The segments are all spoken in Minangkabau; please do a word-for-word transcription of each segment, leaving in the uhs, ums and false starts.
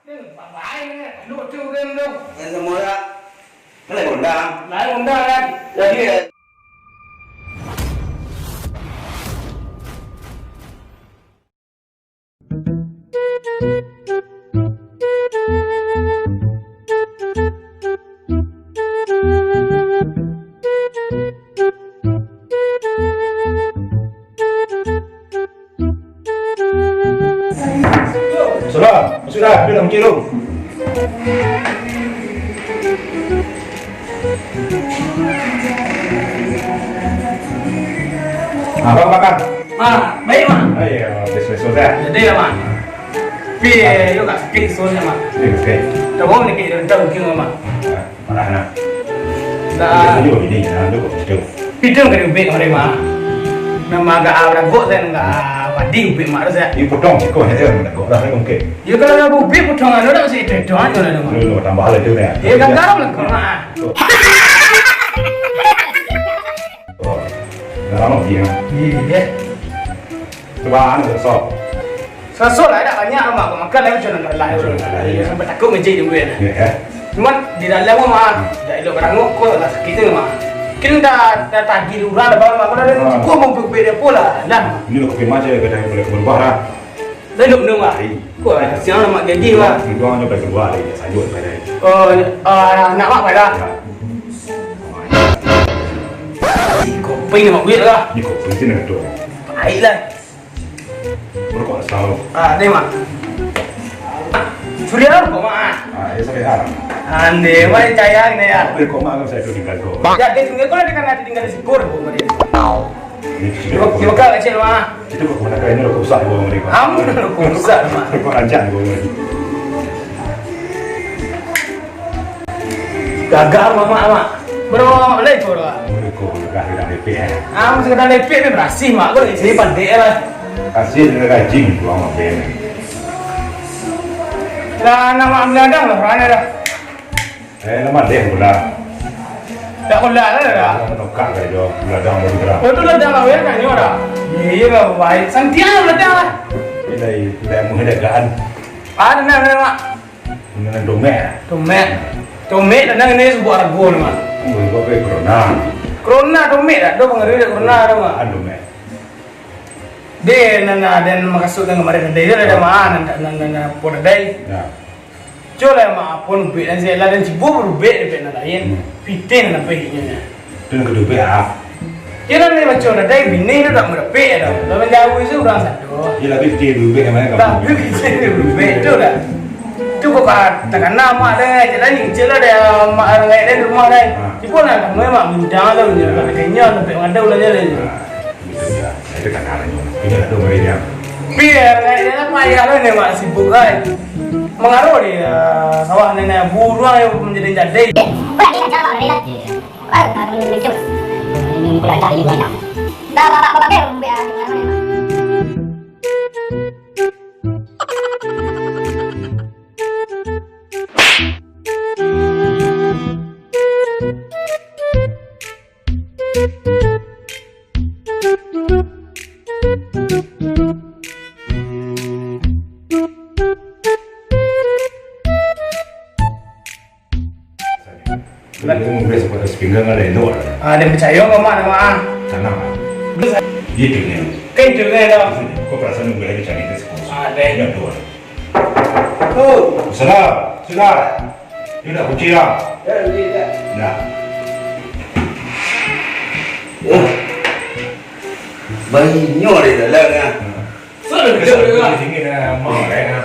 Baik, lu tu, Ren, tu. Yang semua dah. Kan lain undang. Lain undang, kan? Jadi, Sudah, sudah, sudah, masuak tu. Ah, makan, makan. Ah, baik, Mak. Ah, iya, besok-besok dah. Jadi lah, Mak. Pi, yo, kat sakik suruh, Mak. Sakik, sakik. Tak mau ni, kira dah mungkin, Mak. Ah. Parah, nah. Dah. Itu juga bini, nah, tu kok begitu. Pidong ka diubek kamarin, Mak. Memang agak, ah, baragok, kan, agak, ah, padi ubek, Mak, tu, ya. Iyo, potong siko, ya, baragok lah, mungkin. Iyo, kalau nak ubek, potong anu, dah masih itu, itu aja lah, Mak. Lu, lu tambah lah itu, ya. Iyo, gagal lah, kau, Mak. Oh. Oh. Dah lama dia. Iyo. Cuba anu, sok. Saso lah, dak banyak, Mak. Kok makan lah, macam mana lah. Macam mana lah, iyo. Sampai takut ngejek dia, bukan? Iyo, ya. Cuman, di dalam, Mak, hmm, dak elok barangok, kok lah sakik tu, Mak. Kini dah, dah tagih urang dah, Mak. Kalau dah, ah, cukup mau berubah dia pun lah. Dah. Ini lah kopi macam, kadang boleh berubah lah. Dah elok minum, Mak. Hai. Kok lah, siang lah, Mak, gaji, Mak. Minum aja, boleh keluar lagi, sayur, kadang. Oh, ah, nak, Mak, pada? Ya. Kopi ni, Mak, buat lah. Ini kopi je nak tu. Baiklah. Rokok asal. Ah, ni, Mak. Suria rokok, Mak. Ah, ya, sampai haram. Ande, Mak, cayang ni, ya. Rokok, Mak, kan saya tu tinggal tu. Ya, dia tinggal, kalau dia kan ada tinggal di Sikor, Mak. Ini kecil. Tiba, tiba kau kecil, Mak. Itu rokok mana, ini rokok besar, Mak, mereka. Am, rokok besar, Mak. Rokok rancak, Mak. Gagal, Mak, Mak, Mak. Bro, Mak, boleh ikut, Mak? Boleh ikut, Mak. Dah, dah lepek, eh. Ah, masih kena lepek, ni berasih, Mak. Kau di sini pandai lah. Kasih dengan gaji, pulang, Mak, ben. Lah, nama Mak ladang lah, mana dah? Eh, nama deh, pulang. Tak pulang lah, dah. Pulang menukar lah, jo. Ladang baru gerak. Oh, tu ladang lah, ya, kan, nyo dah. Iya, iya, baik. Santiang lah, ladang lah. Ini dari, dari muhadagaan. Ah, benar, benar, Mak. Dengan domek. Domek. Domek, kadang ini sebuah argo ni, Mak. Oh, ibu apa, corona? Corona, domek dah. Ado pengaruh dari corona dah, Mak. Ah, domek. Deh, nan, nan, den makasud nan kamarin tadi tu, ado, ah, Mak, nan, nan, nan, nan, apo tadi? Ya. Cubo lah, Mak, apo ubek nan sela dan cibo barubek dek nan lain. Hmm. Pitih nan sampai inyo. Tu nan kaduo, ah. Yo, nan baco tadi, bini tu dak madapek dah. Lawan jauah tu urang sado. Yo, tapi pitih barubek nan mano? Tapi pitih barubek tu dah. Tu kok ka takana Mak deh, cak tadi kecil lah deh, Mak deh, deh, rumah deh. Ha. Cubo lah, kamu Mak bintang tu, ha, tapi kayaknya sampai mengada ulah je deh. Ha. Itu dia. Itu kan arahnya. Ini ada beri dia. Biar, eh, dia lah payah lah ni, Mak, sibuk, kan. Mengaruh dia, sawah ni, ni, buruang yang menjadi-jadi. Dah, dah, dah, dah, dah, dah. Bila kita mau beli sepatu sepinggang ada elok lah. Ah, dia percaya kau, Mak, nama, ah. Sana, Mak. Beli sa- Gitu ni. Kan itu kan, dah. Kau perasaan nunggu lagi cari dia sekolah. Ah, deh. Dia dua. Oh. Salam. Sudah. Dia dah kunci dah. Dah, kunci dah. Dah. Wah. Bainyo di dalam, ah. Hmm. Sudah, sudah, sudah. Dingin, ah, mau, eh, ah.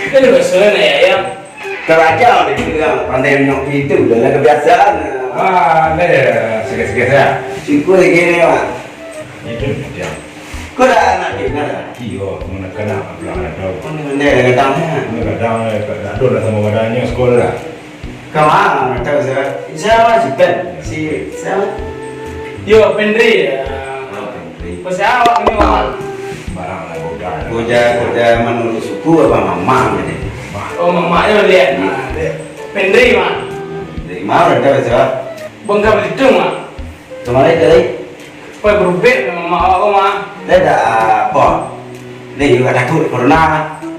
Dia dah besar, nak, ya, ya. Karajo di dalam, pandai menyok pintu, dah lah kebiasaan. Ah, dah, ya, sikit-sikit, ya. Syukur lagi ni, Mak. Itu dia. Kau dah nak dinner dah? Iyo, mana kena pulang dah tu. Mana dah datang, ya? Mana kadang, eh, tak ada lah sama badannya sekolah dah. Kau ah, tak usah. Siapa si Ben? Si siapa? Yo, Pendri. Ah, Pendri. Kau siapa ni, Mak? Barang lah, Goda. Goda, Goda menurut suku apa mama ni? Oh, mamaknya lihat. Iya, lihat. Pendri, Mak. Dari mana dah siapa? Bangka Belitung, Mak. Kemarin dari? Pai barubek samo mamak awak ko, Mak. Dah dak apo. Dah juga takut corona.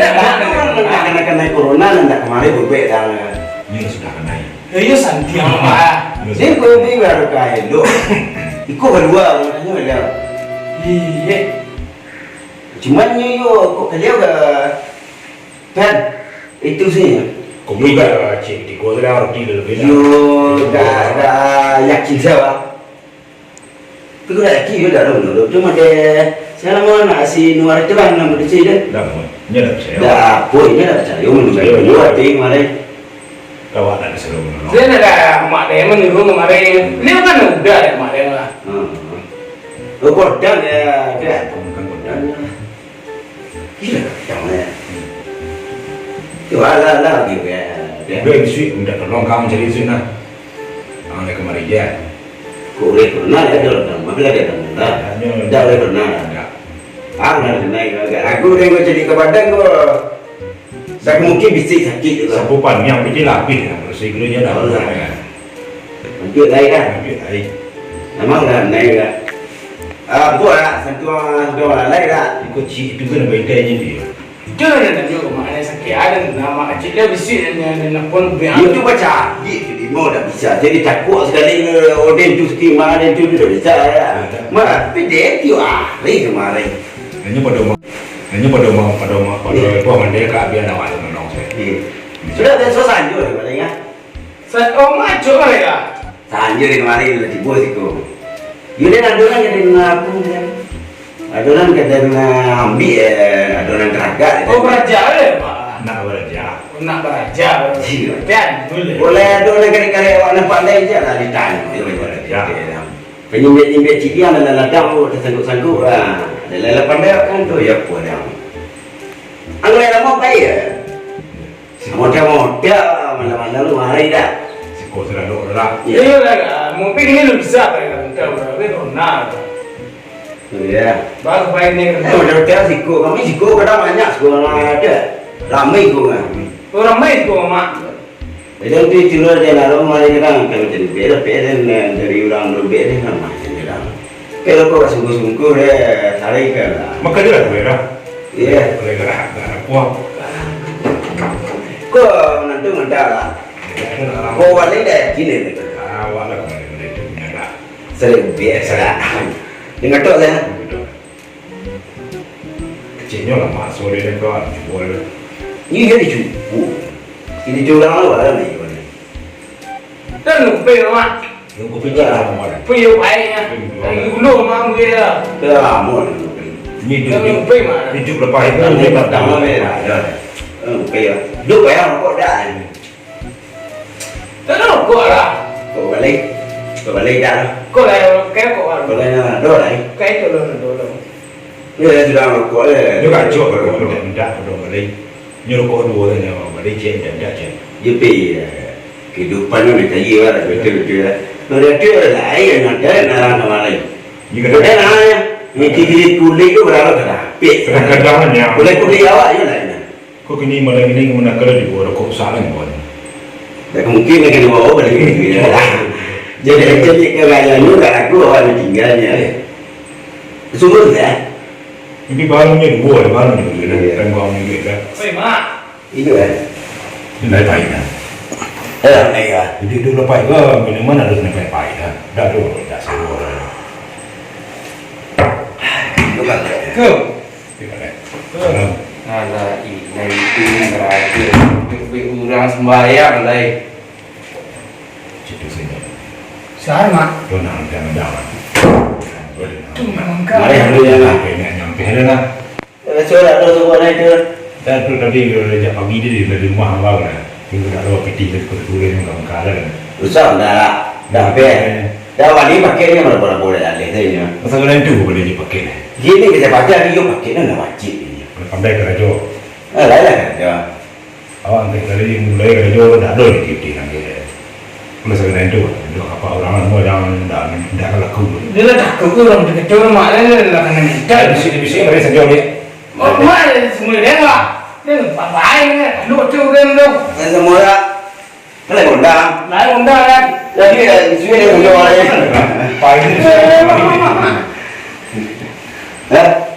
Dah, dah, dah, dah, dah. Kena-kena corona, nan dak kamari bebek dah. Iyo, sudah kena. Iyo, santiang, Pak. Dia bebek baru kain, doh. Iko kedua, makanya dia. Iya. Cuman nyo yo, kok kalian udah, kan, itu sih. Kopi dah, cik, tiga tu dah, roti dah lebih dah. Yo, dah, dah yakin saya, Pak. Tapi kok dah yakin yo, dah, dah, dah. Cuma deh, saya lama nak si Nuar itu kan, nama dia sih, dah. Dah, nya dah percaya. Dah, apa, nya dah percaya, mana percaya, percaya, yo, dah. Hati kemarin. Awak tak disuruh menolong. Dia nak dah mak dia menyuruh kemarin. Dia kan udah dah mak dia lah. Hmm. Oh, kodam ya, dia. Bukan kodam. Gila, kodam ya. Tu, alah, alah, gitu ya. Dia. Dia bisuit, minta tolong kamu cari bisuit nah. Kamu dah kemari dia. Kok boleh pernah ya, dia orang, tapi lagi ada muda. Dah boleh pernah. Dah. Ah, dah kenal, agak ragu deh, kau jadi ke Padang, kau. Dak mungkin bisuit sakik tu lah. Sapu paniang piti lapih lah, bersih dulu je dah. Oh, lah. Kan? Lanjut lain lah. Lanjut lain. Memang lah naik lah. Ah, buat lah, sentuh, sentuh lah, lain lah. Iko cik tu kan bengkai je dia. Itu lah dia tanya ke mak dia sakit. Ada nama kecil dia bisuit dan, dan, dan apa lebih. Dia tu baca hadis tu, dia mau dah bisa. Jadi takut sekali ke, oh, dia tu sakit, mak dia tu, tu dah bisa lah. Ada. Malah, tapi dia tiap hari kemarin. Hanya pada ma-, hanya pada ma-, pada ma-, pada apa mandai ka abian awak tu nolong saya. Iya. Sudah, dah selesai juga, Bang, ya? Sa-, oh, macam mana ya? Sanjo di kamari lah tibo siko. Yo, den ado nan ka den aku, den. Ado nan ka den ambiak, eh, ado nan taragak, eh. Oh, baraja, eh, Pak? Nak baraja. Oh, nak baraja. Iya. Tapi ado, eh. Boleh ado nan karek-karek awak nan pandai je lah ditanyo. Yo, baraja. Panyimbiak-nyimbiak cidiang dalam ladang tu, tasanggup-sanggup lah. Dalam lapan dak kan tu, ya apa dah. Angin lama pai ya? Modal-modal, malam-malam tu mahal dah. Siko sudah dok dah. Ya. Iyo lah, mau pi kini lu bisa pai lah, modal dah, tapi kau nak. Iya. Baru pai ni. Eh, modal hotel siko, kami siko kadang banyak siko orang ada. Ramai siko kan. Oh, ramai siko, Mak. Jadi, itu itulah dia lalu mari kadang, kalau jadi beda, beda dari orang berubah dia, kan, macam dia dah. Kalau kau sungguh-sungguh, dia tarik kan lah. Maka dia lah, beda. Iya. Boleh gerak, gerak kuat. Kau nanti mentah lah. Kau balik dah, yakin dia. Ah, awak lah, kau balik, balik, balik, balik. Sering biasa lah. Dengar tak saya? Kecilnyo lah, Mak, sore ni kau nak jumpa dia. Iyo, dicubo. Ini curang lah, lah, ni, ni. Kan lupa, Mak. Yo, kopi tu lah, Mak. Kopi yo baik, ya. Kopi dulu. Lagi dulu, Mak, ambil lah. Dah lama dah kopi. Ini hidup, hidup, hidup lepas itu, ini pertama ni lah, dah. Eh, kopi ya. Hidup ya, rokok dah. Tak ada rokok lah. Kok balik? Kok balik dah lah. Kok lah, kayak kok lah. Kok lah, dah lah. Kayak tu lah, dah lah. Ya, sudah rokok ya. Dia kacau kalau minta, minta, minta balik. Nyo rokok duo sajo, bari ciek, indak, indak ciek. Yo, pi, eh, kehidupan tu nak cari lah, betul, betul lah. Kalau dia tu lah, air yang ada, nak, nak, nak, nak. Yo, kadang-kadang. Ada nak, ya. Ni, tinggi kulit tu berapa kadang? Pik. Kadang-kadang hanya. Boleh kulit awak je lah, ya. Kok kini malam ini kemana kalau di bawah rokok salah ni, kawan? Tak mungkin nak kena bawa balik ke dunia. Jadi, jadi, kalau yang ni, tak laku awak nak tinggalnya, ya. Sungguh, ya. Tapi barangnya dua, barangnya dua, dah. Iya. Kan barangnya dua, dah. Oi, Mak. Itu, eh. Ini dah baik, dah. Eh, baik, ya. Jadi, dulu baik, wah, minuman harus sampai baik, dah. Dah, dulu, dah, semua, dah. Itu kan, ya. Ke? Itu kan, ya. Salam. Alah, ini, ini, berakhir. Itu, urang sembahyang, lai. Situ sini. Saan, Mak. Yo, nang, jangan, jangan. Tu memang kau. Mari, dulu ya, lah. Oke, nak nyampe dah, lah. Eh, sudah, sudah, sudah, naik, sudah. Dah, tu tadi, yo, sejak pagi dia dari rumah, abang, lah. Minggu dah dua piti, dari kota Tulen, yang kawan kalah, kan. Usah, dah, lah. Dah, dah, habis. Eh. Dah, balik pakai ni, mana boleh-boleh alih, saya ni. Pasal kau tu, boleh je pakai. Gini, kita pakai, dia pakai, dah, dah wajib ni. Pandai karajo. Ah, lain lah karajo. Awak angkek tadi mulai karajo, ndak ado lagi putih angkek. Kalau sakadar itu, dua kapal urang semua jangan, ndak, ndak laku. Dia lah takut tu urang terkecoh, Mak, dia lah kena minta. Bisi-bisi, mari sajo, Dik. Oh, Mak, dia semua dia lah. Dia baik-baik ni, lu tu urang tu. Kan semua lah. Kan lain Honda. Lain Honda kan? Jadi, eh, isunya dia Honda lain. Paling. Hah?